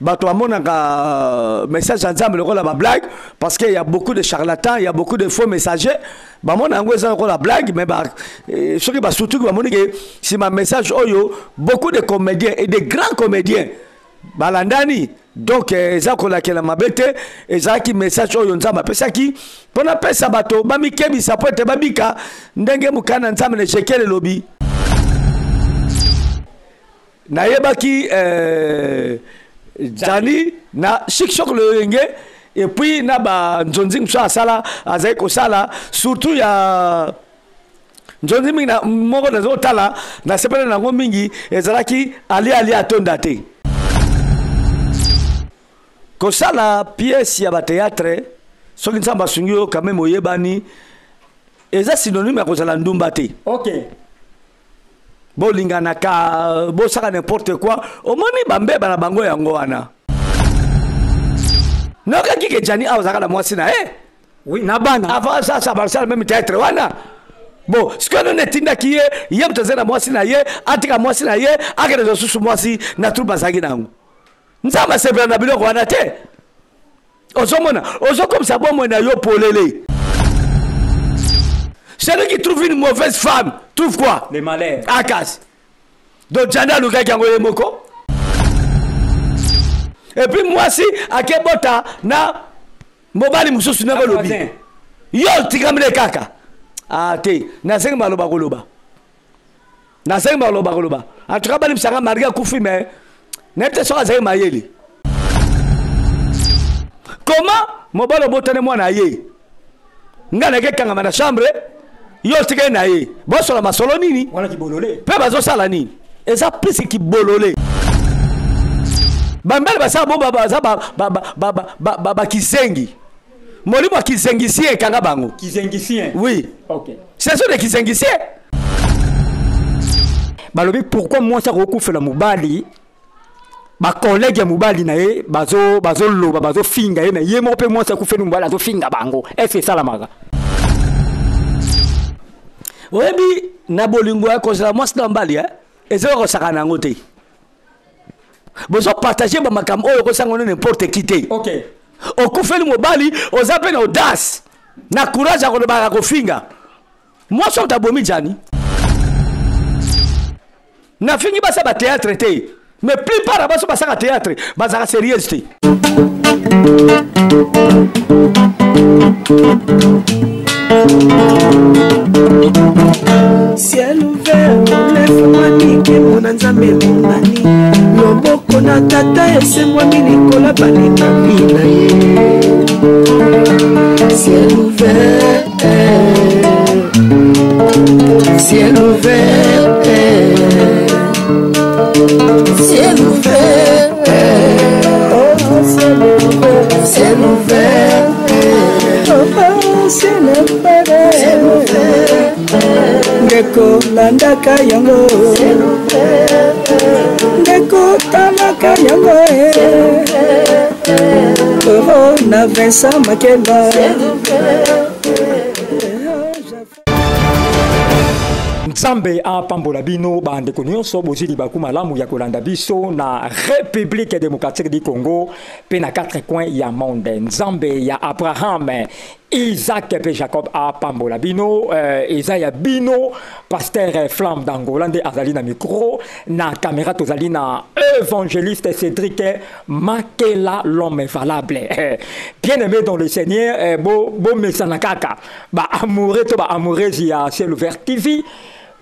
Bato bamonaka message ya Nzambe lokola ba blague, parce que y a beaucoup de charlatans, y a beaucoup de faux messagers. Bamona yango eza lokola blague, mais ba, soki basutuki bamoni ke nsima message oyo beaucoup de comédiens et de grands comédiens balandani. Donc eza kolakela mabe te, ezalaki message oyo Nzambe apesaki mpo napesa bato bamikebisa mpo ete babika ndenge mokanda na Nzambe na Ezekiel elobi. Nayebaki Djany na Chic Choc Loyenge, et puis na ba nzonzi mosusu asala, azali kosala surtout ya nzonzi mingi na moko nazotala nasepela na yango mingi, ezalaki Ali Ali atonda te. Kosala pièce ya ba théâtre soki Nzambe asungi yo quand même oyebani, eza synonyme ya kozala ndumba te. Bolinganaka, bosaka n'importe quoi, omoni bambeba na bango yango wana. Nayokaki ke Djany awa azalaka na mwasi na ye. Oui, na bana. Avant ça, ça basala même théâtre wana. Bon, ce que nous netindaki ye, ye moto azali na mwasi na ye, atika mwasi na ye, akende lisusu mwasi na troupe azalaki na yango. Nzambe asepela na biloko wana te. Ozomona, ozokomisa bomoi na yo polele. Celui qui trouve une mauvaise femme trouve quoi? Le malheur. Akasi. Donc Djany alukaki yango ye moko. Et puis mwasi akebota na mobali mosusu ndenge olobi. Yo otikamile kaka. Ah te, nasengi maloba koloba. Nasengi maloba koloba. En tout cas balimbisaka Marie akufi, mais nayebi te soki azali mayele. Comment mobali obotani mwana ye? Nga nake kangama na chambre, yo otikali na ye. Bosola masolo nini? Wana kibolole. Pe bazosala nini? Eza plus kibolole. Bambele basala bo baza ba kizengi. Molimo ya kizengisien ekanga bango. Kizengisien? Oui. Ok. Ce sont des kizengisien. Balobi pourquoi mwasi akokufela mobali, ba collègue ya mobali na ye bazoloba, bazofinga ye, mais ye moko mpe mwasi akufeli mobali azofinga bango. Est-ce que esalamaka? Oyebi na bolingo ya kozala mwasi na mobali, hein? Ezali kosaka na yango te. Bozo partager ba makambo oyo okosanga ngo n'importe qui te. Ok. Okufeli mobali, oza pe na audace, na courage ya kolobaka kofinga. Mwasi oyo tabomi Djany. Nafingi basa ba théâtre te. Mais plupart ya baso basaka théâtre, bazaka sérieuse te. Ciel ouvert, lefungwami, nkembo na Nzambe emonani. Loboko na tata esembwami likolo balingami na ye. Ciel ouvert, ciel ouvert, ciel ouvert, oh, ciel ouvert, ciel ouvert, oh, ciel ouvert, ciel ouvert. Ndeko landaka yango, ndeko talaka yango, oh, na Vincent Makeba. Nzambe apambola bino bandeko nyonso bozwi libaku malamu ya kolanda biso na République démocratique du Congo pe na quatre coins ya monde. Nzambe ya Abraham, Isaac pe Jacob apambola bino, eza ya bino pasteur Flamme d'Angola nde azali na micro, na caméra tozali na évangéliste Cédric Makela, l'homme valable. Bien-aimé dans le Seigneur, bo mesana kaka ba amoureux to ba amoureuse ya Ciel Ouvert TV.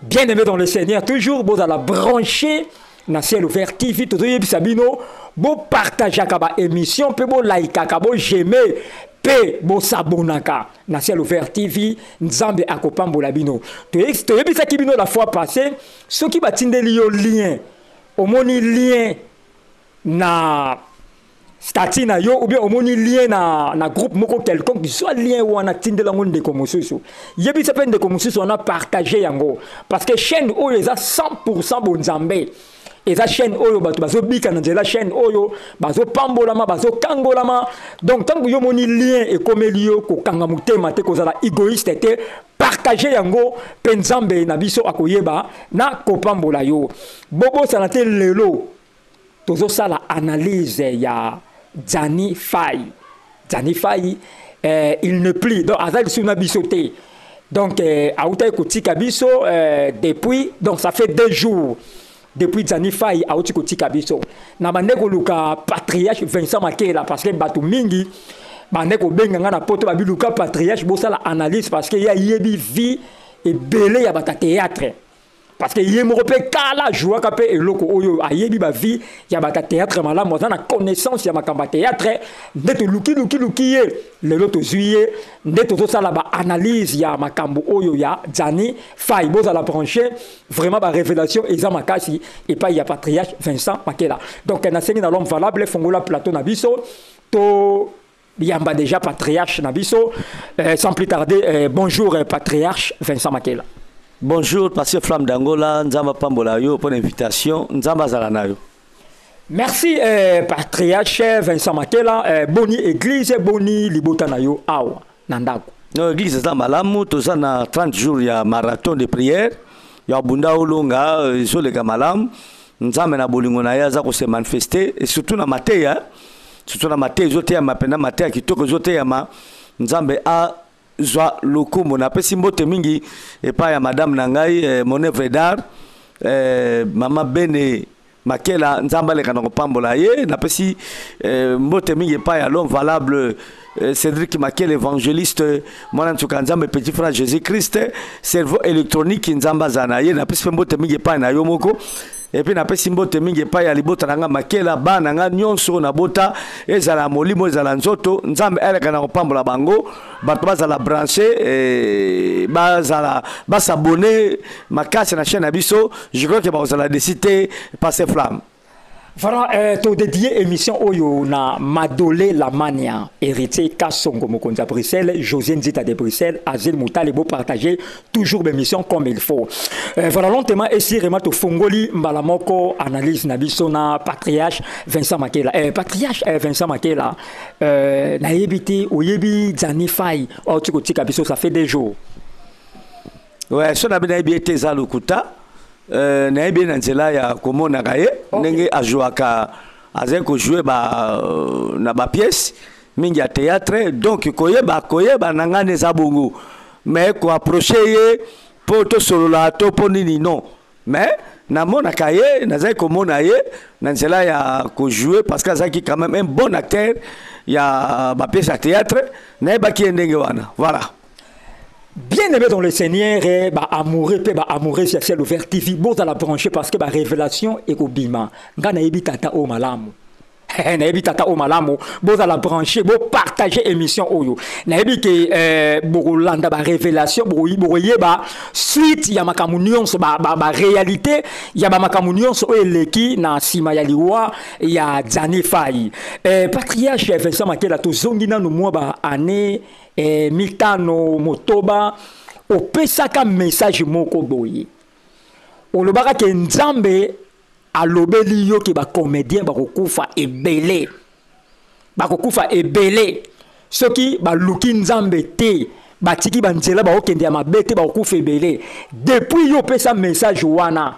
Bien-aimé dans le Seigneur, toujours bozala branché na Ciel Ouvert TV. Tozoyebisa bino bo partageaka ba émission pe bo likeaka, bo j'aimer pe bo s'abonnaka na Ciel Ouvert TV. Nzambe akopambola bino. Toyebisaki bino la fois passée, soki batindeli yo lien, omoni lien na statut na yo ou bien omoni lien na groupe moko quelconque, soit lien wana tindela ngo ndeko mosusu, yebisa pe ndeko mosusu wana partager yango, parce que chaîne oyo eza 100% bonzambe. Eza chaîne oyo bato bazobika na nzela, chaîne oyo bazopambolama, bazokangolama. Donc tango yo moni lien ekomeli yo, kokanga motema te, kozala égoïste te, partager yango pe Nzambe na biso akoyeba na kopambola yo. Bobosana te lelo. Tozosala analyse ya Djany Faye. Djany Faye, il ne plie. Donc, aza lisusu na biso te. Donc, autaki kotika biso depuis, donc ça fait 2 jours. Depuis Djany Faye auti kotika biso. Na bande koluka patriarche Vincent Makela parce que bato mingi bande kobenga nga na poto babiluka patriarche bosala analyse parce que ya yebi vie ebele ya bata théâtre. Parce que ye moko pe kala jouaka pe eloko oyo ayebi ba vie ya bata théâtre malamu, aza na connaissance ya makambo ya théâtre, nde toluki luki luki ye lelo tozwi ye, nde tozosala ba analyse ya makambo oyo ya Djany Faye. Bozala branché, vraiment ba révélation eza makasi epai ya patriarche Vincent Makela. Donc nasengi na l'homme valable fongola plateau na biso to yamba déjà patriarche na biso. Sans plus tarder, bonjour patriarche Vincent Makela. Bonjour, Pasteur Flamme d'Angola, Nzamba Pambola yo pour l'invitation, Nzamba zala na yo. Merci patriarche Vincent Makela, boni église, boni libota na yo awa na ndako. Non, église eza malamu, toza na 30 jours ya marathon de prière, ya bunda olonga, ezoleka malamu. Nzambe na bolingo na ye aza ko se manifester et surtout na mateya, surtout na mateya ezoteyama pena mateya kitoko ezoteyama, Nzambe a zwa lokumu. Napesi mbote mingi epai ya madame na ngai, mon œuvre d'art, mama Bene Makela, Nzambe aleka na kopambola ye. Napesi mbote mingi epai ya l'homme valable, Cédric Makela, évangéliste, mwana nsuka Nzambe, petit frère Jésus-Christ, cerveau électronique Nzambe aza na ye. Napesi mpe mbote mingi epai na yo moko. Et puis napesi mbote mingi epai ya libota na nga Makela, bana nga nyonso na bota, ezala molimo ezala nzoto, Nzambe aleka na kopambola bango, bato bazala branché, bazala basabonné makasi na chaîne na biso. Je crois que bazala décider passer flamme. Voilà, to dédié émission oyo na Madolé Lamania, héritier Kassongo Mokonzi à Bruxelles, José Nzita de Bruxelles, Azil Moutale, beau partager toujours l'émission comme il faut. Voilà, lentement, et si Remato Fongoli, Mbalamoko, analyse na biso na patriarche Vincent Makela. Patriarche Vincent Makela, na yebité, oyebi Djany Faye, oh, tu kotika biso, ça fait des jours. Ouais, so na bina yebi ete za lokuta. Na yebi na nzela ya komonaka ye, ndenge ajouaka, azali kojouer ba, na ba pièce mingi ya théâtre, donc koyeba, koyeba na ngani eza bongo. Mais ko approcher ye po to solola to po nini non. Mais namonaka ye, nazali komona ye na nzela ya kojouer parce que azalaki quand même un bon acteur ya ba pièce ya théâtre, nayebaki ye ndenge wana. Voilà. Bien aimé dans le Seigneur, eh, bah, amoureux, pe, bah, amoureux, c'est ciel ouvert TV, bon, dans la branche, parce que, bah, révélation et kobima. Nga na yebi tata o malamu. Na yebi tata o malamu, bon, dans la branche, bon, partager émission oyo. Na yebi ke, bokolanda, bah, révélation, bo, bo, yeba, suite, ya makambo nyonso, bah, bah, bah, réalité, ya ba makambo nyonso, oyo eleki na sima ya liwa, ya Djany Faye. Patriarche Vincent Makela, tozongi nanu mwa ba année, mitano motoba opesaka message moko boye olobaka ke Nzambe alobeli yo ke ba comédien bakokufa ebele, bakokufa ebele soki baluki Nzambe te, batiki ba nzela bakokende ya mabe te, bakokufa ebele. Depuis yo opesa message wana,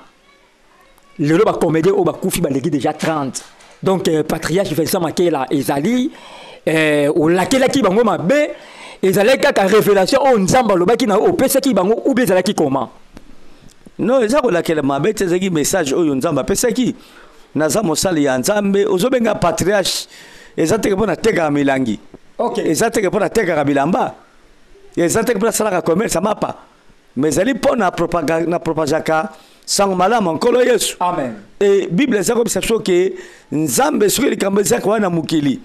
lelo ba comédien oyo bakufi baleki déjà 30. Donc patriarche Vincent Makela ezali, olakelaki bango mabe, ezalaki kaka révélation oyo Nzambe alobaki na opesaki bango ou bien ezalaki comment? Non, eza kolakela mabe te, ezalaki message oyo Nzambe apesaki. Naza mosali ya Nzambe, ozobenga patriarche, eza teke mpo natekaka milangi. Eza teke mpo natekaka bilamba. Eza teke mpo nasalaka commerce ya mapa. Mais ezali mpo na na propagaka sango malamu Nkolo Yesu. Amen. Et Bible eza koyebisa biso ke Nzambe soki likambo eza koya na mokili,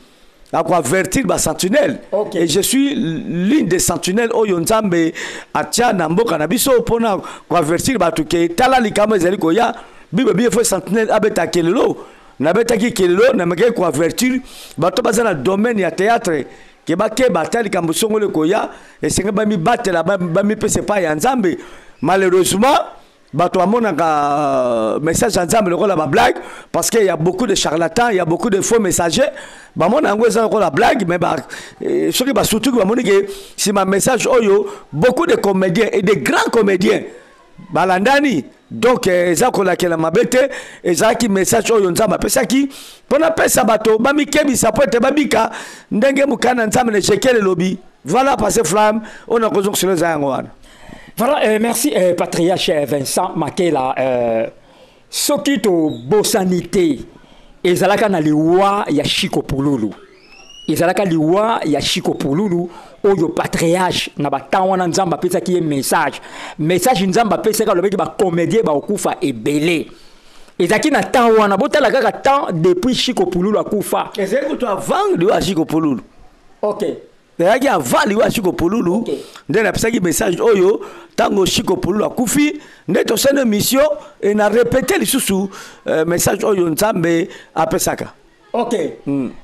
ako avertir ba sentinelle. Et je suis l'une des sentinelles oyo Nzambe atia na mboka na biso mpona ko avertir bato ke tala likambo ezali koya. Bible bien faut sentinelle abeta kelelo. Nabetaki kelelo, namekaki ko avertir bato baza na domaine ya théâtre ke bakeba ata likambo songolo ekoya, esenge bamibatela, bamipesa epai ya Nzambe. Malheureusement, bato bamonaka message ya Nzambe lokola ba blague, parce que y a beaucoup de charlatans, y a beaucoup de faux messagers. Bamona yango eza lokola blague, mais soki basutuki bamoni ke nsima message oyo, beaucoup de comédiens et de grands comédiens balandani. Donc eh, eza kolakela mabe te, ezalaki message oyo Nzambe apesaki mpo napesa bato bamikebisa mpo ete babika ndenge mokanda na Nzambe na Ezekiel elobi. Voilà, Pasteur Flamme, oyo nakozongisela eza yango wana. Voilà, merci Patriarche Vincent Makela. Soki tobosani te, ezalaka na liwa ya Chico Pululu. Ezalaka liwa ya Chico Pululu oyo patriarche na ba temps wana Nzambe apesaki ye message. Message Nzambe apesaki, alobaki ba comédien bakokufa ebele. Ezalaki na temps wana, botala kaka temps depuis Chico Pululu akufa. Ezalaki kutu avant liwa ya Chico Pululu. Ok. Ezalaki avant liwa ya Chico Pululu. Ok. Nde napesaki message oyo ntango Chico Pululu akufi, nde tosali émission e na répété lisusu message oyo Nzambe apesaka. Ok.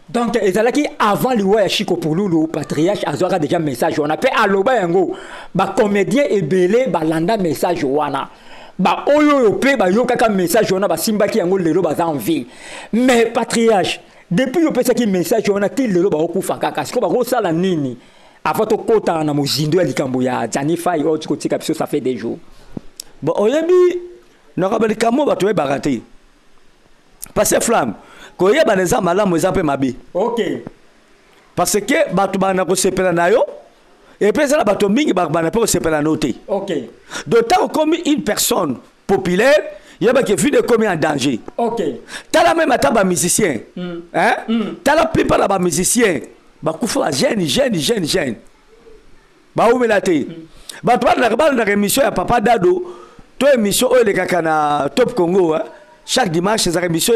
Donc ezalaki avant liwa ya Chico Pululu, patriarche azwaka déjà message wana pe aloba yango. Ba comédien ebele balanda message wana. Ba oyo oyo pe bayokaka message wana basimbaki yango lelo baza en vie. Mais patriarche, depuis yo pesaki message wana ti lelo bakokufa kaka. Siko bakosala nini? Avant tokota na mozindo ya likambo ya Gianni Faye oyo tikotika biso ça fait des jours. Bon, oyebi nakaba likambo bato bayebaka te. Pasteur Flamme, koyebana eza malamu eza mpe mabe. Ok. Parce que bato bana kosepela na yo et puis eza na bato mingi bana mpe kosepela na yo te. Ok. Donc tant okomi une personne populaire, yebaki vie ekomi en danger. Ok. Tala même ata ba musicien. Hein? Tala plupart ya ba musicien bakufa ba jeune, jeune, jeune, jeune. Baumela te. Bato balandaka émission ya Papa Dado, to émission oyo elekaka na Top Congo, hein? Chaque dimanche ezalaka émission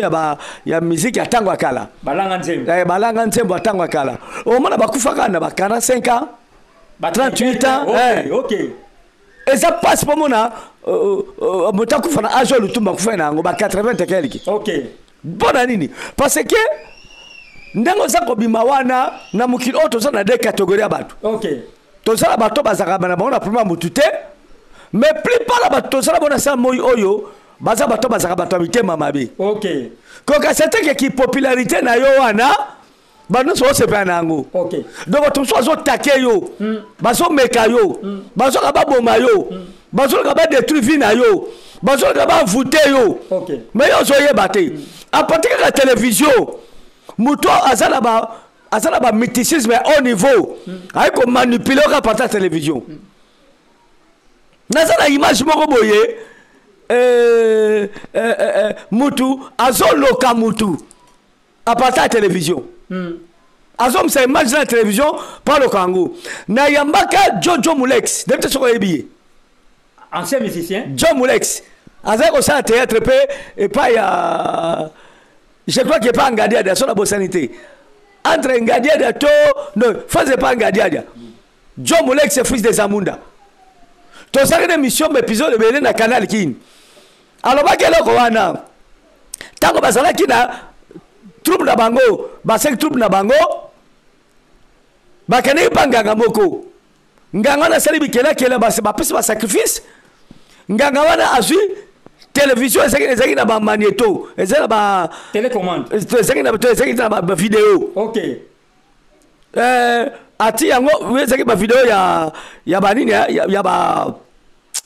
ya musique ya ntango ya kala. Balanga nzembo. Balanga nzembo ya ntango ya kala. Omona bakufaka na ba 45 ans, Ba 38 ans, Ok, hein. ok. Eza passe po mona, moto akufa na âge oyo Lutumba akufa na yango, ba 80 et quelque. Ok. Mpona nini? Parce que ndenge oza kobima wana na mokili oyo toza na deux catégories ya bato. Ok. Toza na bato bazalaka na bango na problème ya motu te, mais plupart ya bato toza na bango na sa moi oyo baza bato bazalaka bato ya mitema mabe. Ok. Kokasa te ke ki popularité na yo wana, bato nyonso bazosepela na yango. Ok. Donc bato mosusu bazotake yo, bazomeka yo, bazoka baboma yo, bazoluka badétruire vie na yo, bazoluka bavoute yo. Ok. Mais yo ozoyeba te. À partir kaka télévision, moto aza na ba mythicisme ya haut niveau, ayi komanipuler kaka à partir ya télévision. Naza na image moko boye, mutu azoloka mutu à partir ya télévision. Azomisa image na télévision mpo aloka yango. Nayambaka Jojo Mulex, nayebi te soki oyebi ye. Ancien musicien. Joe Mulex azali kosala théâtre mpe epai ya, je crois que epai ya Ngadiadia, so nabosani te. Entre Ngadiadia to non, phase epai ya Ngadiadia. Joe Mulex, fils de Zamunda. Tozalaki na émission ba épisode ebele na Canal Kin. Alobaki eloko wana. Ntango bazalaki na troupe na bango, basaki troupe na bango, bakendeki mpa nganga moko. Nganga wana asali bikelakela, bapesi ba sacrifice. Nganga wana azwi télévision, ezalaki na ba magnéto, ezalaki na ba télécommande, ezalaki na ba vidéo. Ok. Ati yango ezalaki ba vidéo ya ba nini, ya ba,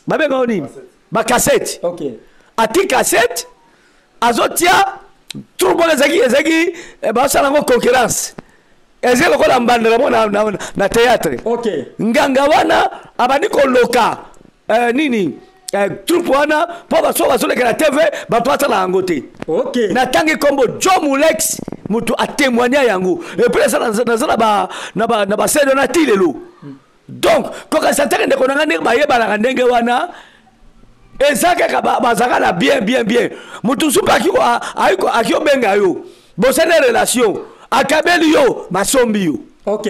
babengaka nini? Ba cassette. Ok. Ati cassette, azotia troupe moko ezalaki, basala yango concurrence. Ezali lokola mbandela mo na théâtre. Ok. Nganga wana abandi koloka, nini, troupe wana mpo baso bazoleka na TV, bato basala yango te. Ok. Natangi kombo Joe Mulex, moto atémoigna yango. Et puis naza na ba scène wana ti lelo. Donc kokasa teke ndeko na nga ndenge bayebanaka ndenge wana, eza kaka bazalaka na bien, bien, bien. Moto mosusu mpe aki obenga yo, bosali relation, akabeli yo, basombi yo. Ok.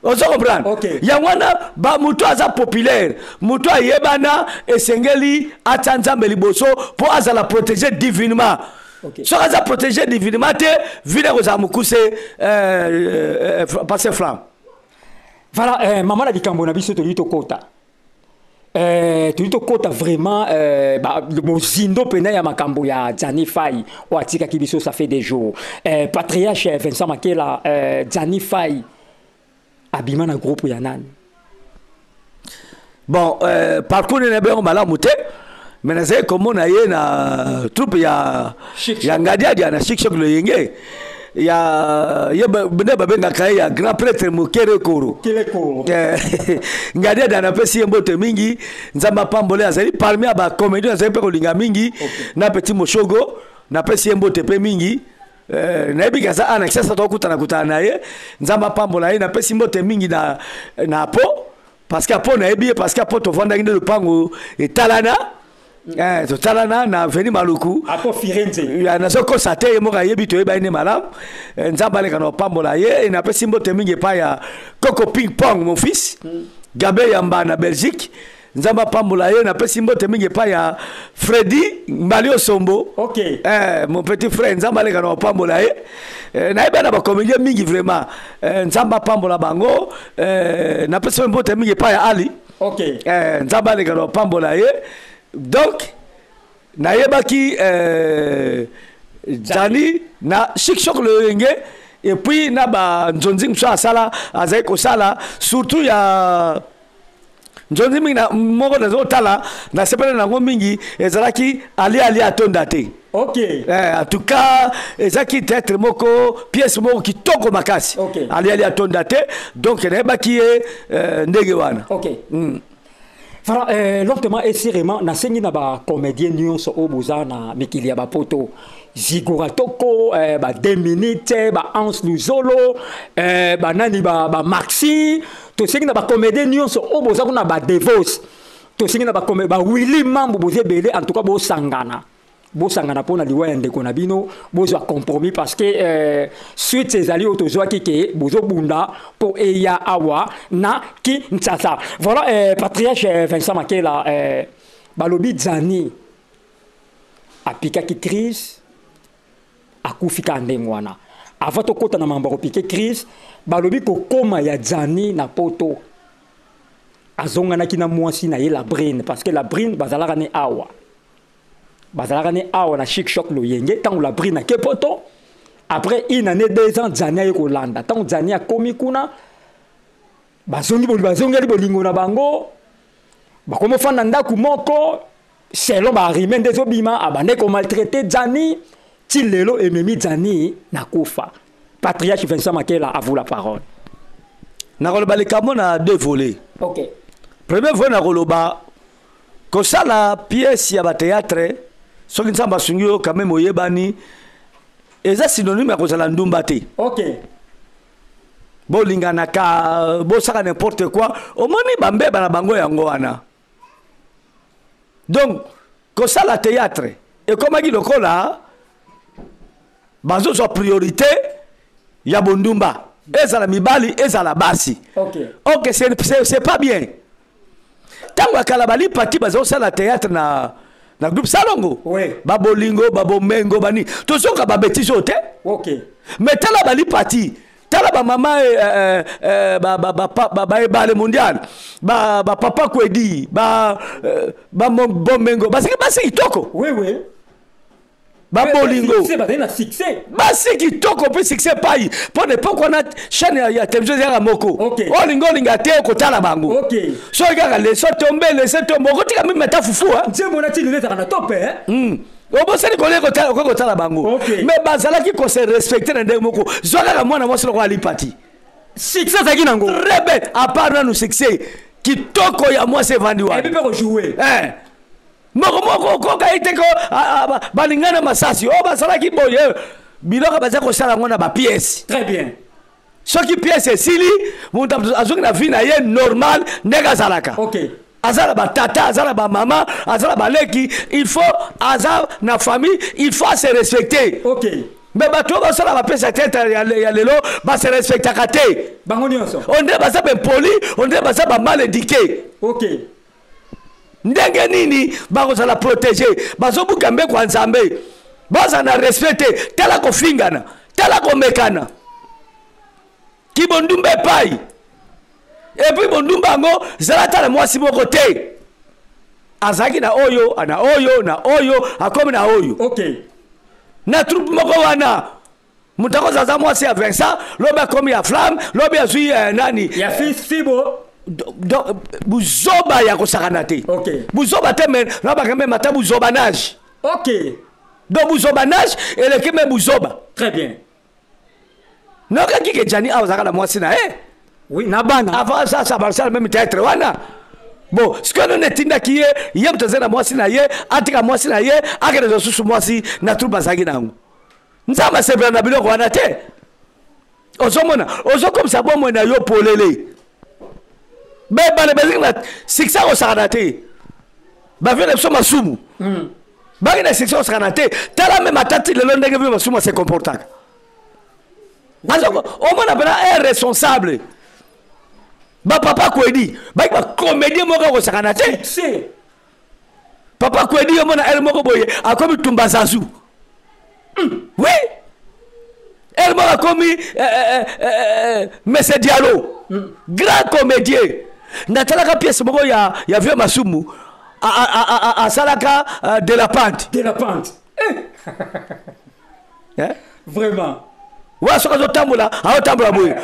Ozo comprendre? Ok. Yango wana, ba moto aza populaire, moto ayebana, esengeli atia Nzambe liboso mpo azala protégé divinement. Ok. Soki aza protégé divinement te, vile kozala mokuse, Pasteur Flamme. Voilà, mama na likambo na biso tolingi tokota. Tolingi tokota vraiment, ba, mozindo pena ya makambo ya Gianni Faye oyo atikaki biso ça fait des jours. Patriarche Vincent Makela, Gianni Faye abima na groupe ya nani? Bon, parcours nene bengo malamu te. Mais nazali komona ye na troupe ya ya Ngadiadia na Chic Choc Loyenge ya ye nde babengaka ye ya grand prêtre Mokere Koro. Eh, Ngadiadia, napesi ye mbote mingi, Nzambe apambole. Azali parmi ya bacomédien azali mpe kolinga mingi na petit Moshogo, napesi ye mbote mpe mingi. Eh, nayebi ke aza ana Kinshasa, tokutana kutana na ye, Nzambe apambola ye. Napesi mbote mingi na po parce que apo nayebi ye, parce que apo tovandaki nde lopango etalana, eh, totalana na avenue Maluku. Apo Firenze. Nazokosa te, ye moko ayebi, toyeba ye nde malamu. Eh, Nzambe aleka na kopambola ye. Napesi mbote mingi epai ya Koko Ping Pong, mon fils Gabe Yamba na Belgique, Nzambe apambola ye. Napesi mbote mingi epai ya Fredi Mbali Osombo. Eh, mon petit frère, Nzambe aleka na kopambola ye. Eh, nayebi na bacomédien mingi vraiment. Eh, Nzambe apambola bango. Eh, napesi mbote mingi epai ya Ali. Eh, Nzambe aleka na kopambola ye. Donc nayebaki eh, Jani na Chic Choc Loyenge et puis na banzonzi mosusu asala, azali kosala surtout ya nzonzi mingi na moko nazotala, nasepeli na yango mingi, ezalaki Ali Ali atonda te. Eh, en tout cas ezalaki théâtre moko, pièce moko kitoko makasi. Ali Ali atonda te. Donc nayebaki ye eh, ndenge wana. Voilà, lentement et sûrement, nasengi na bacomédien nyonso oyo boza na mikili ya bapoto, Zigora Toko, ba 2 minutes, ba Hans Luzolo, banani, ba Maxi, tosengi na bacomédien nyonso oyo boza kuna, ba Devos, tosengi na ba Willy Mambu, boza ebele. En tout cas bosangana, bosangana mpona liwa ya ndeko na bino, bozwa compromis, parce que suite ezali oyo tozwaki ke bozobunda mpo eya awa na Kinshasa. Voilà, patriarche Vincent Makela, balobi Zani apikaki crise, akufi kaka ndenge wana. Avant tokɔta na mambo ya kopiquer crise, balobi kokóma ya Zani na poto, azonganaki na mwasi na ye Labrine, parce que Labrine bazalaka ne awa, bazalaka ne awa na Chic Choc Loyenge. Ntango Labrine ake poto, après une année, 2 ans, Zani aye kolanda. Ntango Zani akomi kuna, bazongi, bazongeli bolingo na bango, bakomi ofanda ndako moko. Selon barumeurs nde ezobima, abandaki komaltraiter Zani ti lelo ememi Zani na kufa. Patriarche Vincent Makela, à vous la parole. Nakoloba likambo na deux volets. Premier volet, nakoloba kosala pièce ya bathéâtre, soki Nzambe asungi yo quand même oyebani, eza synonyme ya kozala ndumba te. Bolinganaka, bosaka n'importe quoi, omoni bambeba na bango yango wana. Donc kosala théâtre ekomaki lokola bazozwa priorité ya bondumba, ezala mibali, ezala basi. Ok, c'est pas bien. Ntango ya kala, balipati bazosala théâtre na groupe Salongo, babolingo, babomengo, bani, tozoka babêtises oyo te. Mais tala balipati, tala bamama, eh, eh, baebale mondial, bapapa Kwedi, babomengo, basiki basi kitoko. Babolingo. Succès, bazali na succès. Basi kitoko mpe succès epai mpo na époque wana, chaîne ya télévision ezalaka moko. Olinga, olinga te, okotala bango. Soki kaka laisse tomber, laisse tomber, okotika mimi ata fufu, hein. Nzembo na ti lelo ezalaka na top, eh? Obosani kolia, okoki kotala bango. Mais bazalaki kose respecter na ndenge moko. Zwa kaka mwana mwasi lokola Lipati. Succès azalaki nango. Très belle, à part nanu succès, kitoko ya mwasi evandi wana. Ebi mpe kojouer. Eh. Moko moko okoka ye te ko balingana masasi oyo basalaki boye, biloko baza kosala yango na bapièce. Très bien. Soki pièce esili, moto azongi na vie na ye normal ndenge azalaka. Aza na batata, aza na bamama, aza na baleki, il faut aza na famille, il faut ase respecter. Mais bato oyo basala bapièce ya théâtre ya lelo base respectaka te. Bango nyonso. Ondire baza baimpoli, ondire baza bamal éduqué. Ndenge nini bakozala protégé? Bazobuka mbeko ya Nzambe, bazala na respect te. Tala kofingana, tala komekana, kibondumba epai. Et puis bondumba yango, zala tala mwasi moko te, azalaki na oyo, na oyo, na oyo, akomi na oyo. Na troupe moko wana, moto akozala aza mwasi ya Vincent, lobi akomi ya Flamme, lobi azwi nani. Ya fils Fibo. Donc buzoba ya kosakana te. Buzoba te, mais nabaka meme ata buzobanage. Donc buzobanage eleki me buzoba. Très bien. Nayokaki ke Jani awa azalaka na mwasi na ye. Oui, na bana. Avant ça, ça basala même théâtre wana. Bon, sikoyo nini etindaki ye, ye moto azali na mwasi na ye, atika mwasi na ye, akende kozwa susu mwasi na troupe azalaki na yango? Nzambe asepela na biloko wana te. Ozomona, ozokomisa bomoi na yo polele. Bebale bazalaki na succès akosakana te. Bavie na biso masumu. Baki na succès akosakana te. Tala meme ata ti lelo ndenge vie masumu ase comportaka. Omona mpena un responsable. Bapapa Kwedi baki bacomédien moko akosakana te. Papa Kwedi, omona ele moko boye akomi tumba zazu. Oui, ele moko akomi Mese Diallo. Grand comédien. Natalaka pièce moko ya vieux Masumu asalaka de la pente. De la pente. Eh? Vraiment. Wa soki azotambola, azotambola boye,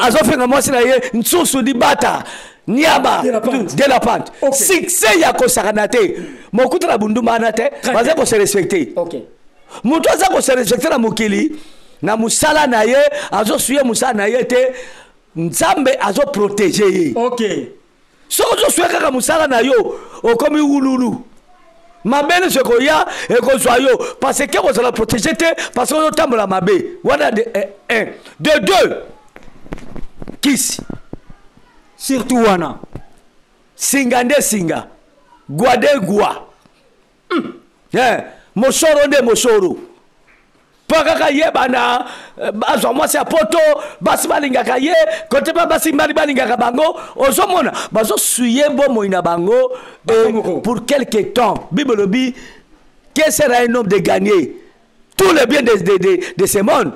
azofinga mwasi na ye nsusu libata niama de la pente. Succès ya kosakana te. Mokuta na bunduma wana te, baza kose respecte. Moto aza kose respecte na mokili na mosala na ye, azosuye mosala na ye te, Nzambe azoprotege ye. Soki ozosuye kaka mosala na yo, okomi wululu, mabe nyonso ekoya ekozwa yo, parce que kozala protege te, parce que ozotambola mabe wana. De un, de deux, kisi. Surtout wana. Singa nde singa, gwa de gwa. Mosoro nde mosoro. Mpo kaka yebana, azwa mwasi ya poto, basi balingaka ye kote mpe basi mbali balingaka bango. Ozomona bazosuye bomoi na bango pour quelque temps. Bible elobi: que sera un homme de gagner tous les biens de ce monde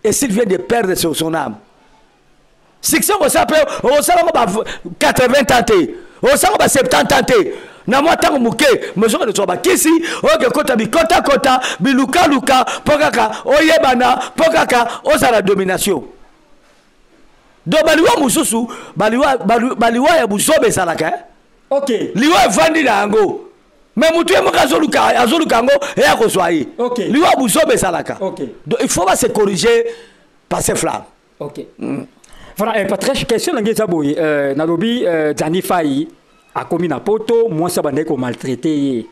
et s'il vient de perdre son âme? Succès okosala mpe okosala yango ba 80 ans te, okosala yango ba 70 ans te, na mwa ntango moke. Mozoka kozwa bakisi oyo kokota bikotakota bilukaluka mpo kaka oyebana, mpo kaka ozala domination. Donc baliwa mosusu, baliwa ya buzoba ezalaka, eh? Liwa evandi na yango, mais motu ye moko azoluka yango, eya kozwa ye. Liwa buzoba ezalaka. Donc il faut ba se corriger, passer flamme. Ok. Voilà, Patrice, question na ngai eza boye, nalobi Jani Fai akomi na poto, mwasi abandaki komaltraite ye.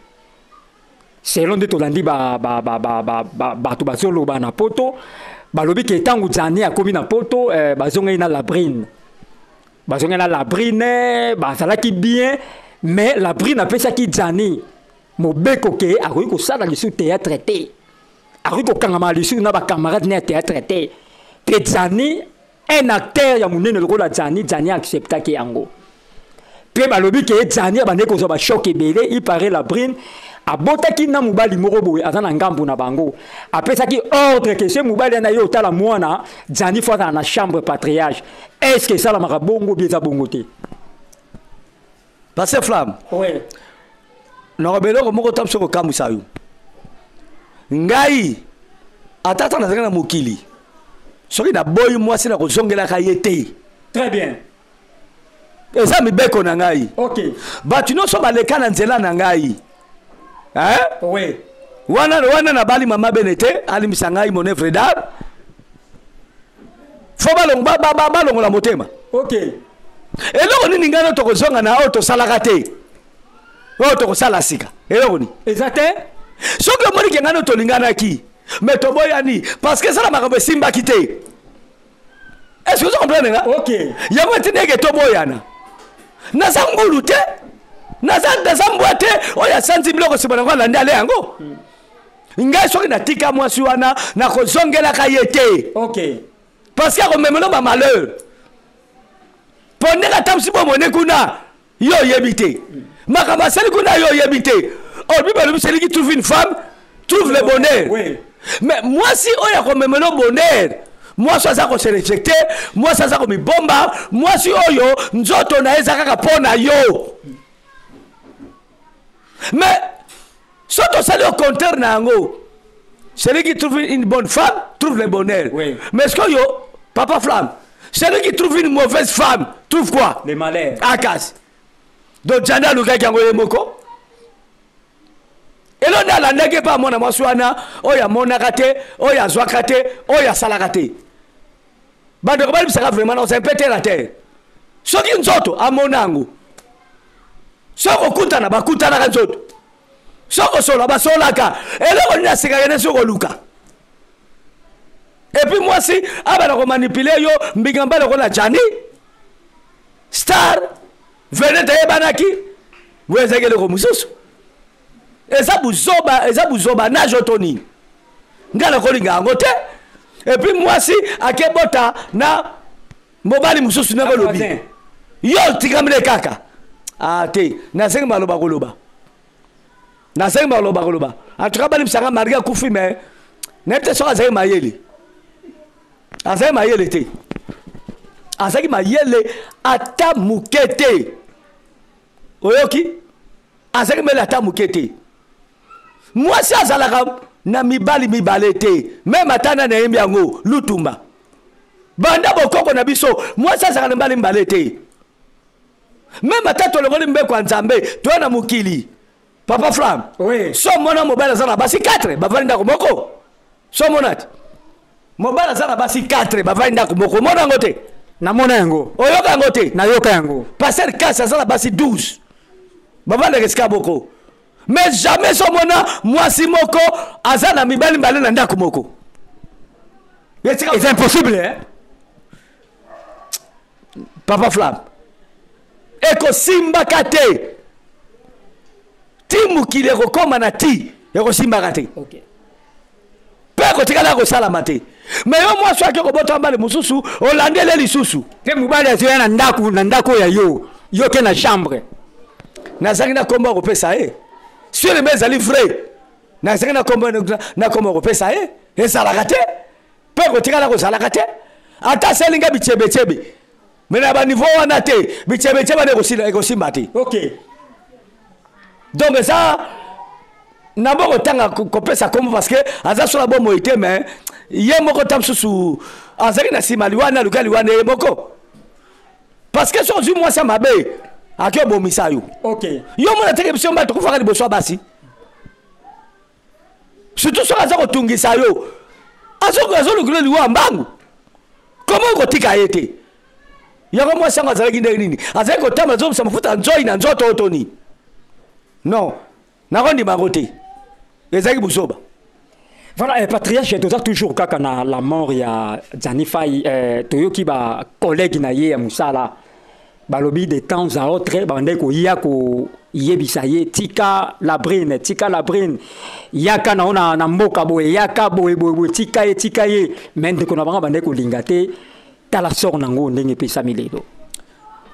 Selon nde tolandi bato bazoloba na poto, balobi ke ntango Jani akomi na poto, bazongaki na Labrine. Bazongaki na Labrine, bazalaki bien, mais Labrine apesaki Jani mobeko ke akoki kosala lisusu théâtre te, akoki kokangama lisusu na bacamarade ne ya théâtre te. Mpe Jani, un acteur ya monene lokola Jani, Jani acceptaki yango. Mpe balobi ke Jani abandaki kozwa bachoc ebele. Ipare Labrine abotaki na mobali moko boye aza na ngambu na bango, apesaki ordre ke se mobali ana ye otala mwana Jani fo azala na chambre patriarche. Est ce que esalamaka bongo bi eza bongo te? Pasteur Flamme. Oui. Nakoba eloko moko ta biso kokamwisa yo. Ngai ata ata nazalaki na mokili, soki naboyi mwasi, nakozongelaka ye te. Très bien. Eza mibeko na ngai. Bato nyonso baleka na nzela na ngai, hein? Oui. Wana wana nabali mama bene te, alimbisa ngai, mon œuvre d'art fo balongola motema. Eloko nini ngai no tokozonga na oyo tosalaka te, oyo tokosala sika? Eloko nini? Eza te. Soki omoni ke ngai no tolinganaki, mais toboyani parce que ezala makambo esimbaki te, est ce que ozo comprendre nga? Yango etindi eke toboyana. Naza ngulu te, naza mbwa te oyo asanzi biloko nsima nango alandi ale yango. Ngai soki natika mwasi wana, nakozongelaka ye te. Parce que akomemelo bamalheur, mpo ndenge atambusi bomone kuna, yo oyebi te makambo asali kuna, yo oyebi te. Or Bible elobi: celui qui trouve une femme trouve le bonheur. Mais mwasi oyo akomemelo bonheur, mwasi aza kose respecte, mwasi aza komibomba, mwasi oyo nzoto na ye eza kaka mpo na yo. Mais soki tosali au contraire na yango, celui qui trouve une bonne femme trouve le bonheur. Mais est-ce que yo, papa Flamme, celui qui trouve une mauvaise femme trouve Trouve quoi? Le malheur. Akasi. Donc Jana alukaki yango ye moko. Elo nde alandaki epai ya mwana mwasi wana oyo amonaka te, oyo azwaka te, oyo asalaka te. Bandeko balibisaka vraiment na mpe terre à terre. Soki nzoto amona yango, soki kokutana bakutanaka nzoto, soki kosola basolaka, eloko nini asekaka ne soki koluka. Et puis mwasi abanda komanipule yo mbinga mbala lokola Gianni star vedette ayebanaki, boye ezalaki eloko mosusu. Eza buzoba, eza buzoba nage oto nini, ngai nakolinga yango te. Et puis mwasi akebota na mobali mosusu ndenge olobi yo otikamile kaka. Ah te, nasengi maloba koloba, nasengi maloba koloba. En tout cas balimbisanga, Marie akufi, mais nayebi te soki azalaki mayele. Azalaki mayele te, azalaki mayele ata moke te. Oyoki, azalaki mayele ata moke te. Mwasi azalaka na mibali mibale te, meme ata nani ayembi yango lutumba banda bokoko na biso, mwasi azalaka na mibali mibale te. Meme ata tolongoli mbeko ya Nzambe, toya na mokili. Papa Flamme, oui. So mona mobali aza na basi 4 bavandi ndako moko, so mona te mobali aza na basi 4 bavandi ndako moko, omona yango te? Namona yango. Oyoka yango te? Nayoka yango. Pasteur Kasi aza na basi 12 bavandaka esika moko, mais jamais so mona mwasi moko aza na mibali mibale na ndako moko. C'est impossible, hein? Papa Flamme, ekosimbaka te ti mokili ekokóma na ti ekosimbaka te. Okay. Mpe ekotikala kosalama te. Me yo mwasi ake kobota mbali mosusu, olandele lisusu. Mpe mobali azoya na ndako, na ndako ya yo, yo ke na chambre. Nazangi na kombo ya kopesa ye. Sur le ezali vrai. Nazangi na kombo, na kombo ya kopesa ye. Ezalaka te. Mpe ekotikala kozalaka te. Ata asalinga bichebechebe. Mais na ba niveau wana te, bichebechebe wana ekosila, ekosimba te. Okay. Donc eza na boko tanga kopesa kombo parce que aza sola bomoi te, mais ye moko ta mosusu azalaki na nsima liwana, aluka liwana ye moko. Parce que soki ozwi mwasi ya mabe, ake obomisa yo. Okay. Yo mona teke biso mba tokufaka liboso ya basi. Surtout soki aza kotungisa yo, azolukila liwa mbangu. Comment okotika ye te? Yango mwasi yango azalaki ndenge nini? Azalaki kotamba, azobimisa mafuta nzoi na nzoto oyo to nini? Non, nakondima yango te. Ezalaki buzoba. Voilà, patriarche, toza toujours kaka na la mort ya Gianni Faye, toyoki ba collègue na ye ya mosala balobi de temps à autre bandeko koya koyebisa ye tika la brine, tika la brine, yaka na ona na mboka boye, yaka boye boye boye, tika ye, tika ye. Mais ndeko na bango bandeko kolinga te, tala sort nango ndenge epesami lelo.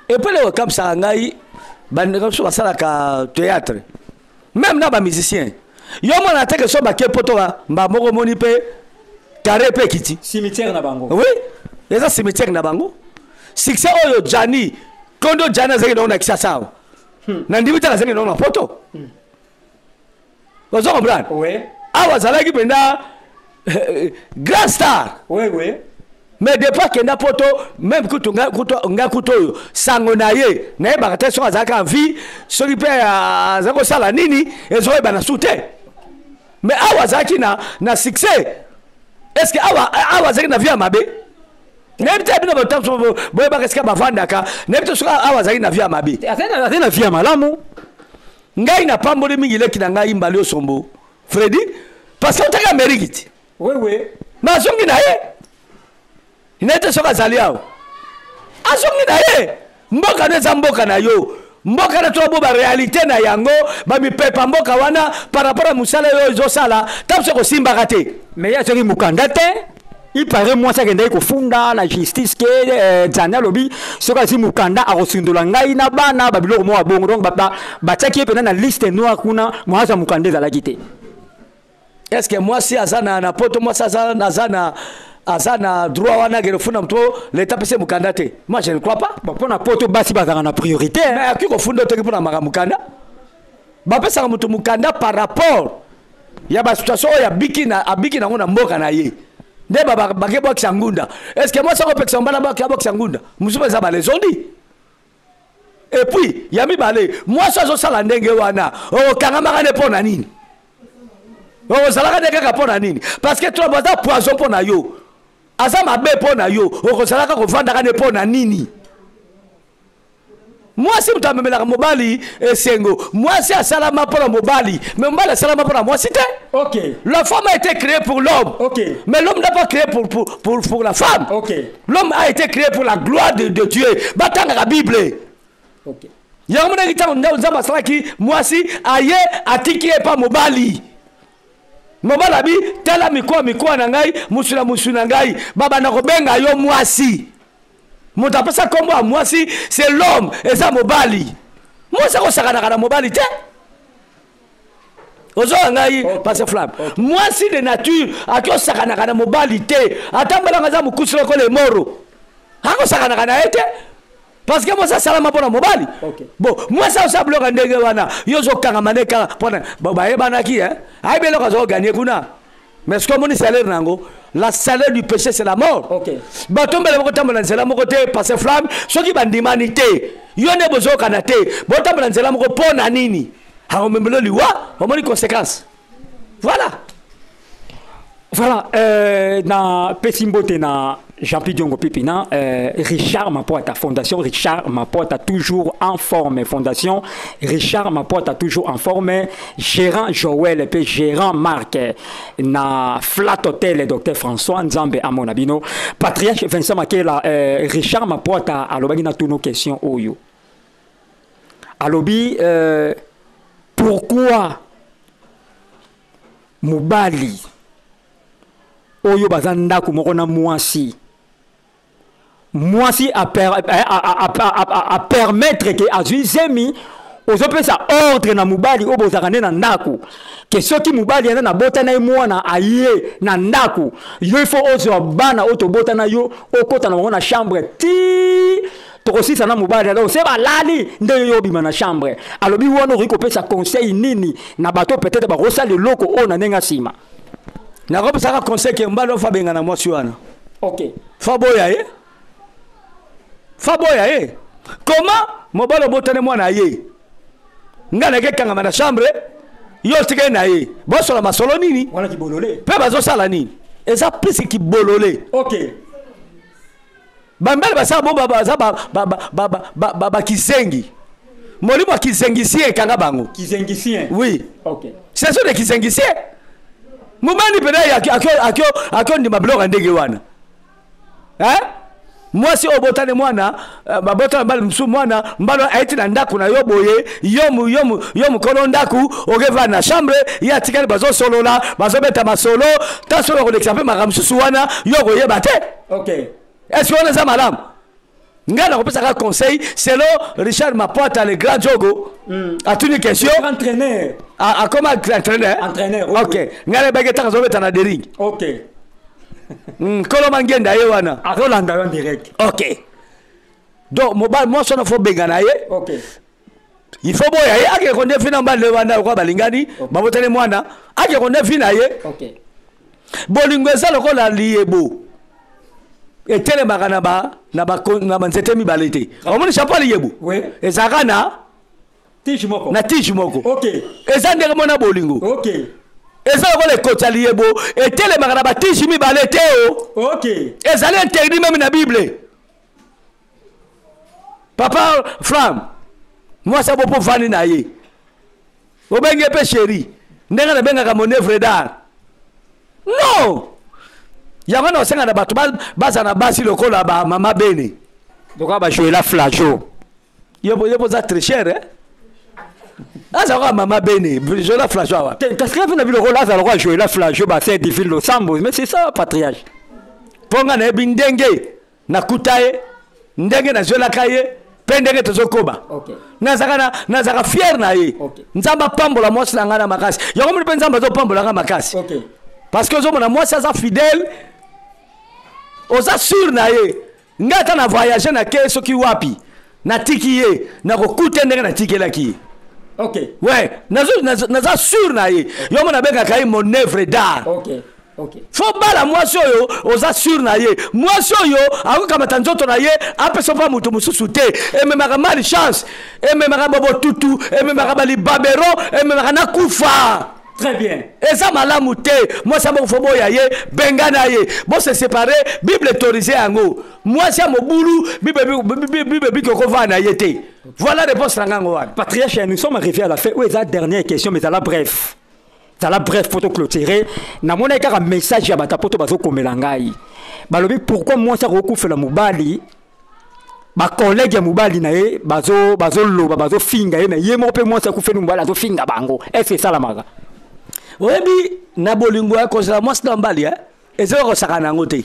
Et puis lelo kabisa ngai bandeko biso basalaka théâtre, même na ba musicien. Yo mona te ke so bake poto ba mba moko moni pe carré pe kiti. Cimetière na bango. Oui, eza cimetière na bango. Succès oyo Gianni, kondo Gianni azaki na Kinshasa awa. Na ndimi te azaki na poto. Ozo comprendre? Oui. Awa azalaki mpenza grand star. Oui, oui. Mais depuis akenda poto, même kutu nga kutu, nga kutu oyo sango na ye, nayebaka te soki azalaka en vie, soki mpe azalaki kosala nini, ezoyebana su te. Mais awa azalaki na succès. Est-ce que awa azalaki na vie ya mabe? Nayebi te bino bato mosusu boyebaka esika bavandaka, nayebi te soki awa azalaki na vie ya mabe. Azalaki na vie ya malamu. Ngai napamboli mingi leki na ngai Mbali Osombo Freddy, parce que otaki Amérique ti. Oui, oui. Mais azongi na ye. Nayebi te soki azali awa. Azongi na ye. Mboka nde eza mboka na yo. Mboka na toa bo ba réalité na yango, ba mipepa mboka wana par rapport à mosala oyo ezosala, ta biso kosimbaka te. Mais ye azongi mokanda te. Il paraît mwasi akendaki kofunda na justice ke Gianni alobi soki azwi mokanda akosundola ngai na bana ba biloko moko ya bongo. Donc, batiaki ye mpenza na liste noire kuna, mwasi ya mokanda ezalaki te. Est-ce que mwasi aza na poto, mwasi aza na droit wana ke kofunda moto, l'État pese mokanda te? Moi je ne crois pas. Bon, mpona poto basi bazalaka na priorité, hein. Mais akoki kofunda otoki mpona makambo mokanda. Bapesaka moto mokanda par rapport ya ba situation oyo abiki nango na mboka na ye. Nde bake bwakisa ngunda. Est-ce que mwasi akopekisa mobali abwakisa ngunda? Mosusu eza ba lesondi. Et puis ya mibale, mwasi azosala ndenge wana, okokangamaka nde mpo na nini? Okozalaka nde kaka mpo na nini? Parce que to aza poison mpo na yo, aza mabe mpo na yo, okozalaka kovandaka nde mpo na nini? Mwasi moto amemelaka mobali esengo. Mwasi asalama mpo na mobali, mais mobali asalama mpo na mwasi te. La femme a été créée pour l'homme. Mais l'homme n'a pas créé pour la femme. L'homme a été créé pour la gloire de Dieu. Batangaka Bible. Yango monaki ntango Nzambe asalaki mwasi, aye atiki ye pa mobali. Mobali abi tala mikoa mikoa na ngai, musu na musu na ngai, babanda kobenga yo mwasi. Moto apesa kombo ya mwasi, c'est l'homme, eza mobali. Mwasi akosakanaka na mobali te. Ozoka ngai, Pasteur Flamme. Mwasi de nature akosakanaka na mobali te. Ata mbalanga aza mokusi lokola emoro, akosakanaka na ye te. Parce que mwasi asalama mpona mobali. Bon, mwasi asala biloko ya ndenge wana, yo ozokangama nde kaka mpona bon, bayebanaki, hein? Ayebi eloko azoganye kuna. Mais ce que omoni salaire na yango, la salaire du péché c'est la mort. Bato mbele bakotambola nzela moko te, Pasteur Flamme, soki bandimani te, yo nde bozokana te, botambola nzela moko mpo na nini? Akomemelo liwa, omoni conséquence. Voilà. Voilà, na pesi mbote na Jean-Pierre Diongo Pipina, Richard Mapoata, Fondation Richard Mapoata, toujours en forme. Fondation Richard Mapoata, toujours en forme. Gérant Joël, et gérant Marc, na Flat Hotel, docteur François Nzambe Amonabino. Patriarche Vincent Makela, Richard Mapoata, alobaki na tous nos questions oyo. Alobi, pourquoi mobali oyo baza ndako moko na mwasi, mwasi a permettre ke azwi zemi, ozopesa ordre na mobali oyo bozalaka nde na ndako ke soki mobali aza na bota na ye mwana aye na ndako, yo il faut ozwa bana oyo tobota na yo, okota na bango na chambre ti tokosisa na mobali. Alors se balali nde yo obima na chambre. Alobi wana okoki kopesa conseil nini na bato peut-être bakosala eloko oyo na ndenge nsima? Nakopesaka conseil ke mobali oyo fa benga na mwasi wana. Fa boya ye, fa boya ye. Comment mobali obotane mwana ye, ngai nake kangama na chambre, yo otikali na ye, bosola masolo nini? Wana kibolole. Mpe bazosala nini? Eza plus kibolole. Bambele basala bo baza bakizengi. Molimo ya kizengisien ekanga bango. Kizengisien. Oui. Ce sont des kizengisien. Mobali mpena akondima biloko ya ndenge wana. Hein? Mwasi oyo botani mwana, babotana mbali mosusu mwana, mbalo ayeti na ndako na yo boye, yo mokolo ndako, okeva na chambre, ye atikali bazosolola, bazobeta masolo, ta solo kolekisa mpe makambo mosusu wana, yo okoyeba te. Est-ce que wana eza malamu? Ngai nakopesaka conseil selon Richard Mapoata, le grand Diogo. Atuni question. Le grand entraîneur. Akoma entraîneur? Entraîneur, oui, Ok. oui. Ngai nayebaki ntango azobeta na Dering. Nkolo Mangenda ye wana. Azolanda yo en direct. Ok. Donc, mobali, mwasi wana faut benga na ye. Il faut boya ye, ake konde fina mbali wana lokola balingani, babotani mwana, ake konde fina ye. Bolingo eza lokola liyebo. Etelemaka na ba nzete mibale te. Omoni chapeau liyebo? Oui. Ezalaka na tige moko. Na tige moko. Eza ndenge mona bolingo. Eza lokola ekoti ya liyebo, etelemaka na ba tige mibale te o. Ezali interdit même na Bible. Papa Flamme, mwasi abo po vandi na ye. Obenge pe chéri. Ndenge nabengaka mon œuvre d'art. Non! Yango na osenga na bato baza na basi lokola ba mama Bene. Lokola ba Joëla Flajo. Yo boza très cher, hein? Aza lokola mama Bene, Joëla Flajo awa. Te, kasi nga mpe na biloko aza lokola Joëla Flajo, ba sœur divine Losambo, mais c'est ça patriarche. Mpo nga nayebi ndenge nakuta ye, ndenge nazwelaka ye, mpe ndenge tozokoba. Nazalaka fier na ye. Nzambe apambola mwasi na ngai na makasi. Yango moni mpe Nzambe azopambola ngai makasi. Parce que ozomona mwasi aza fidèle, oza sûr na ye. Ngai ata na voyage na ke soki wapi, natiki ye, nakokuta ndenge natikelaki ye. Ouais, naza sûr na ye. Yo mona bengaka ye mon œuvre d'art. Okay. Faut bala mwasi oyo oza sur na ye. Mwasi oyo akokamata nzoto na ye apesa mpa moto mosusu te. Ememaka mal chance, ememaka bobotutu, ememaka balibabero, ememaka na kufa. Très bien. Eza malamu te. Mwasi ya moko boya ye, bengana ye. Bo se séparer, Bible autorise yango. Mwasi ya mobulu, Bible biki okovanda na ye te. Voilà réponse na ngango wana. Patriarche, nous sommes arrivés à la fin. Où est la dernière question, mais à la bref. Zala bref po toclôturer. Namonaki kaka message ya bato poto bazokomela ngai. Balobi pourquoi mwasi akokufela mobali, bacollègue ya mobali na ye bazoloba, bazofinga ye, mais ye moko mpe mwasi akufeli mobali azofinga bango. Est-ce que esalamaka? Oyebi na bolingo ya kozala mwasi na mobali, eh? Ezali kosaka na yango te.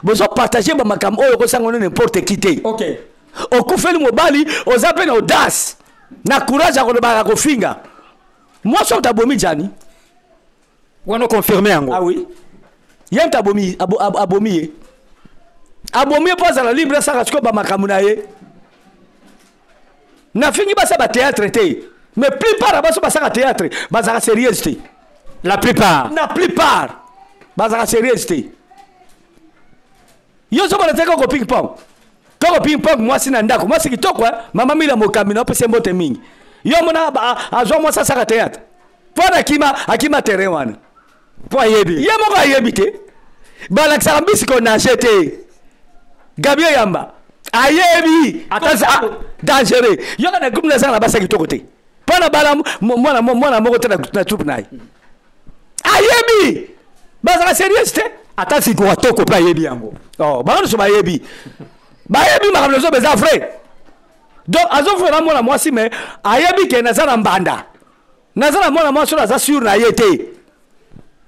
Bozopartage bamakambo oyo okosanga ngo n'importe qui te. Okay. Okufeli mobali, oza mpe na audace na courage ya kolobaka kofinga mwasi oyo tabomi Djani. Wana confirme yango. Ah oui. Ye moto abomi, abomi ye. Abomi ye mpo azala libre asaka sikoyo bamakambo na ye. Nafingi basa ba théâtre te. Mais plupart ya baso basaka théâtre, bazaka sérieuse te. La plupart. La plupart bazaka sérieuse te. Yo ozomona te koko ping pong. Koko ping pong mwasi na ndako, mwasi kitoko, hein? Mama Mila mokambi na opesa mbote mingi. Yo mona azwa mwasi asaka théâtre. Mpo na akima, akima terrain wana. Mpo ayebi. Ye moko ayebi te. Balakisaka mbisi ko nager te. Gabriel Yamba ayebi. Ata dangereux. Yo kana groupe na zanga basa kitoko te. Mpo na bala mwana moko te na troupe na ye. Ayebi. Bazaka sérieuse te. Ata sikoyo toko mpe ayebi yango. Oh, bango nyonso bayebi. Bayebi makambo nyonso eza vrai. Donc azofona mwana mwasi mais ayebi ke naza na mbanda. Naza na mwana mwasi oyo naza sûr na ye te.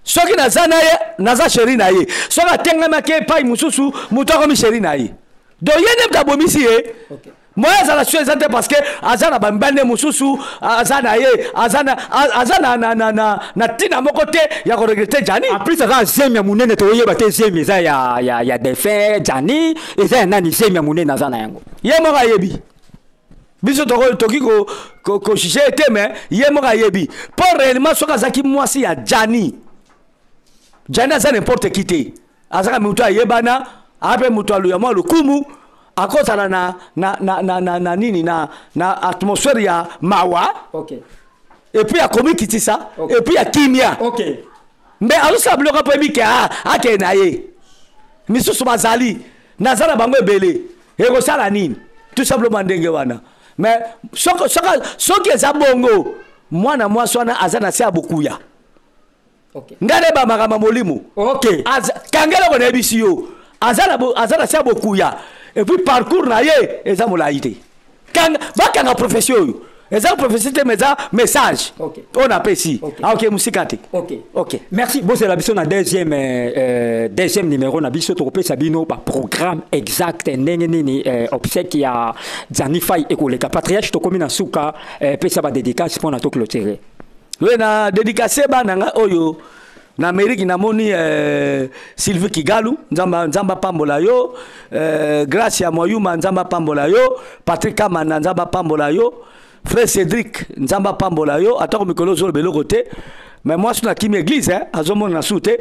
Soki naza na ye, naza chéri na ye. Soki atengamaki epai mosusu, moto akomi chéri na ye. Donc ye nde moto abomisi ye. Okay. Moyen azala sûr eza te parce que aza na bambande mosusu, aza na ye, aza na, aza na, na, na, na, na tina moko te ya ko regretter Djani. En plus aza zemi ya monene, toyeba te zemi eza ya défunt Djani, eza ya nani zemi ya monene aza na yango. Ye moko ayebi. Biso toki ko juger te, mais ye moko ayebi. Po réellement soki azaki mwasi ya Djani. Djani aza n'importe qui te. Azaka moto ayebana, ape moto aluya mwa lokumu, akozala na, na, na, na, na, na nini, na, na atmosphère ya mawa. Okay. Et puis akomi kitisa, Okay. et puis ya kimia. Okay. Mais azosala biloko mpo yebi ke, ah, akende na ye. Misusu bazali, naza na bango ebele. Ekosala nini? Tout simplement ndenge wana. Mais soki eza bongo, mwana mwasi wana aza na se ya bokuya. Okay. Nga nde ba makambo molimo. Okay. Aza, kangela ko nayebisi yo. Aza na bo, aza na se ya bokuya. Et puis parcours na ye eza molayi te. Kanga, bakanga prophétie oyo. Eza prophétie te, mais eza message. Okay. Oyo napesi. Okay. Ah, ok, mosika te. Ok. Ok. Merci. Bozela biso na deuxième numéro na biso tokopesa bino ba programme exact ndenge nini obsèque ya Djani Faye ekoleka. Patriarche tokomi na suka, pesa ba dédicace mpona to clôturer. Oui, na dédicace bana nga oyo na Amérique namoni Sylvie Kigalu, Nzamba pambola yo, Grace ya Moyuma, Nzamba pambola yo, Patrick Kamana, Nzamba pambola yo, Frère Cédric, Nzamba pambola yo, atako mikolo zolo beloko te, mais moi suna kimi église, hein, azomona na sute.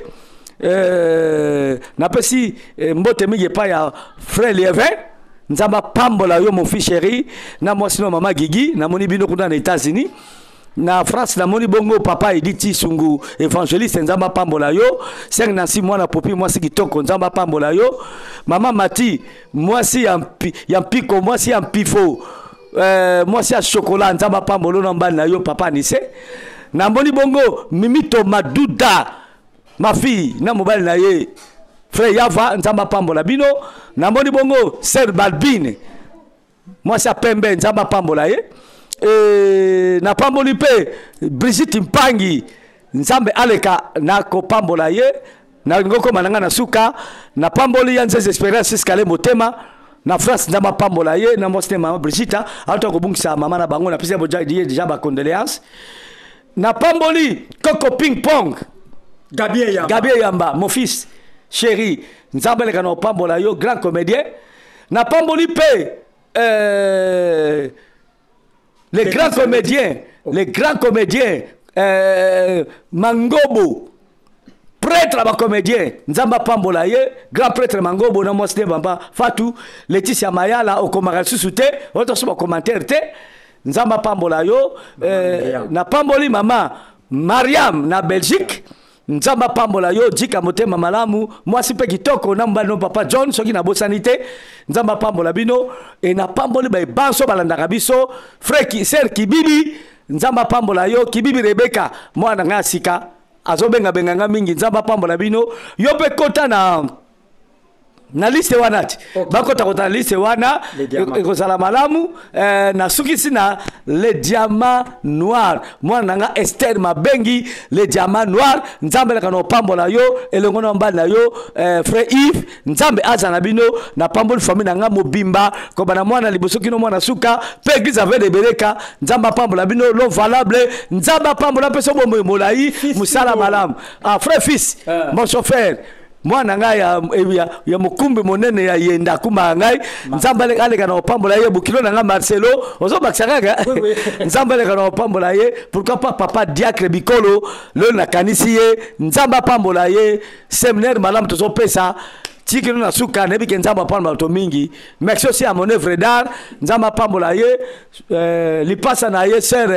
Napesi mbote mingi epai ya Frère Lievin, Nzamba pambola yo mon fils chéri, na mwasi no mama Gigi, namoni bino kuna na États-Unis. Na France namoni bongo papa Edith Sungu évangéliste Nzamba pambola yo, Seng Nancy mwana popi mwasi kitoko Nzamba pambola yo, mama Mati mwasi ya mpi, ya mpiko mwasi ya mpifo, mwasi ya chocolat Nzamba pambola na mbali na yo papa Nise. Namoni bongo Mimito Maduda ma fille na mobali na ye frère Yava Nzamba pambola bino. Namoni bongo sœur Balbine mwasi ya pembe Nzamba pambola ye. Et na pamboli pe Brigitte Mpangi Nzambe aleka na kopambola ye na ngoko mananga na suka na pamboli ya Nzeze Espérance Escale motema na France Nzamba pambola ye na mwasi ne mama Brigitte auta kobungisa mama na bango na pesa boja die déjà ba condoléances na pamboli Coco Ping Pong Gabi Yamba. Gabi Yamba mon fils chéri Nzambe aleka na pambola yo grand comédien na pamboli pe les grands comédiens, les grands comédiens, Mangobo. prêtre ya bacomédien, Nzambe apambola ye. Grand prêtre Mangobo na mwasi nde bamba Fatu Leticia Mayala, okomaka lisusu te, otoso bacommentaire te. Nzambe apambola yo. Napamboli mama Mariam na Belgique, Nzambe apambola yo, jika motema malamu, mwasi mpe kitoko na mobali no papa John, soki nabosani te. Nzambe apambola bino. E napamboli baebanso balandaka biso. Frère ser Kibibi, Nzambe apambola yo. Kibibi Rebeka, mwana ngai ya sika, azobengabenga nga mingi. Nzambe apambola bino. Yo mpe kota na liste wana ti. Bakota kota na liste wana, ekozala malamu. Nasukisi na Le Diamant Noir, mwana na nga Ester Mabengi, Le Diamant Noir. Nzambe elaka na opambola yo elongo na mobali na yo, frère Yves. Nzambe aza na bino. Napamboli famille na nga mobimba, kobana mwana liboso kino mwana suka, mpe église ave de Bereka. Nzambe apambola bino. Lo valable, Nzambe apambola mpe so bomoi molai, mosala malamu. Ah, frère Fils, mon chauffeur, mwana ngai ya mokumbi monene ya yenda akumaka ngai, Nzambe aleka na kopambola ye. Bokilo na ngai Marcelo, ozobakisa kaka, Nzambe aleka na kopambola ye. Pourquoi pas papa diacre Bikolo, lelo nakanisi ye, Nzambe apambola ye. Séminaire malamu tozopesa tikino na suka, nayebi ke Nzambe apambola bato mingi. Merci aussi à mon œuvre d'art, Nzambe apambola ye. Lipasa na ye sœur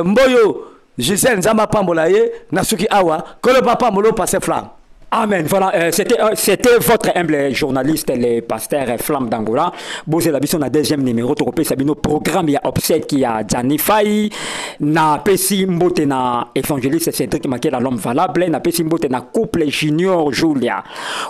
Mboyo Gisèle, Nzambe apambola ye. Nasuki awa, kolo papa molo passe Flamme. Amen. Voilà, c'était votre humble journaliste, le pasteur Flamme d'Angola. Bozela biso na deuxième numéro, tokopesa bino programme ya obsèque ya Gianni Fay, na pesi mbote na évangéliste Cédric Makela, l'homme valable, na pesi mbote na couple Junior Julia.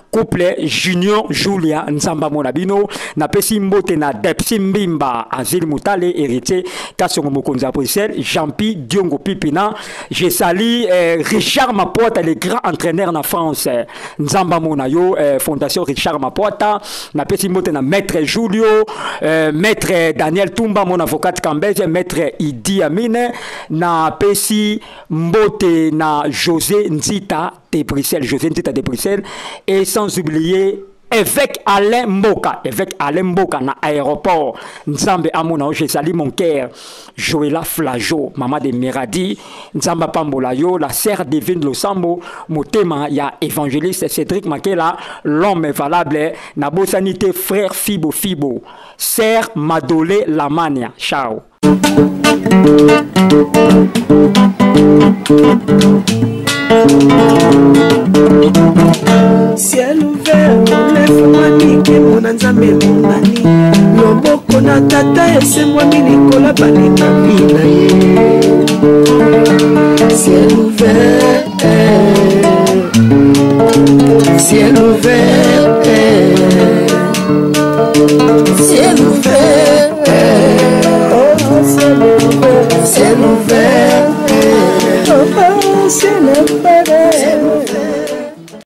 Couple Junior Julia, Nzamba mona bino, na pesi mbote na Depsi Mbimba, Azil Mutale, héritier Kasongo Mokonzi ya Bruxelles, Jean-Pi Diongo Pipina. Je salue Richard Mapoata, le grand entraîneur na France. Nzamba mona yo, Fondation Richard Mapoata, na pesi mbote na Maître Julio, Maître Daniel Tumba, mon avocat Kambeze, Maître Idi Amine, na pesi mbote na José Nzita de Bruxelles, José Nzita de Bruxelles, et sans oublier évêque Alain Mboka, évêque Alain Mboka na aéroport Nzambe amona, je salue mon cœur Joëla Flajo, maman de Miradi, Nzamba pambola yo, la sœur divine Losambo, motema ya évangéliste Cédric Makela, l'homme valable, na bosanité frère Fibo Fibo, sœur Madolé Lamania. Ciao. Ciel ouvert, lefungwami, nkembo na Nzambe emonani, loboko na tata esembwami likolo balekami na ye. Ciel ouvert, ciel ouvert.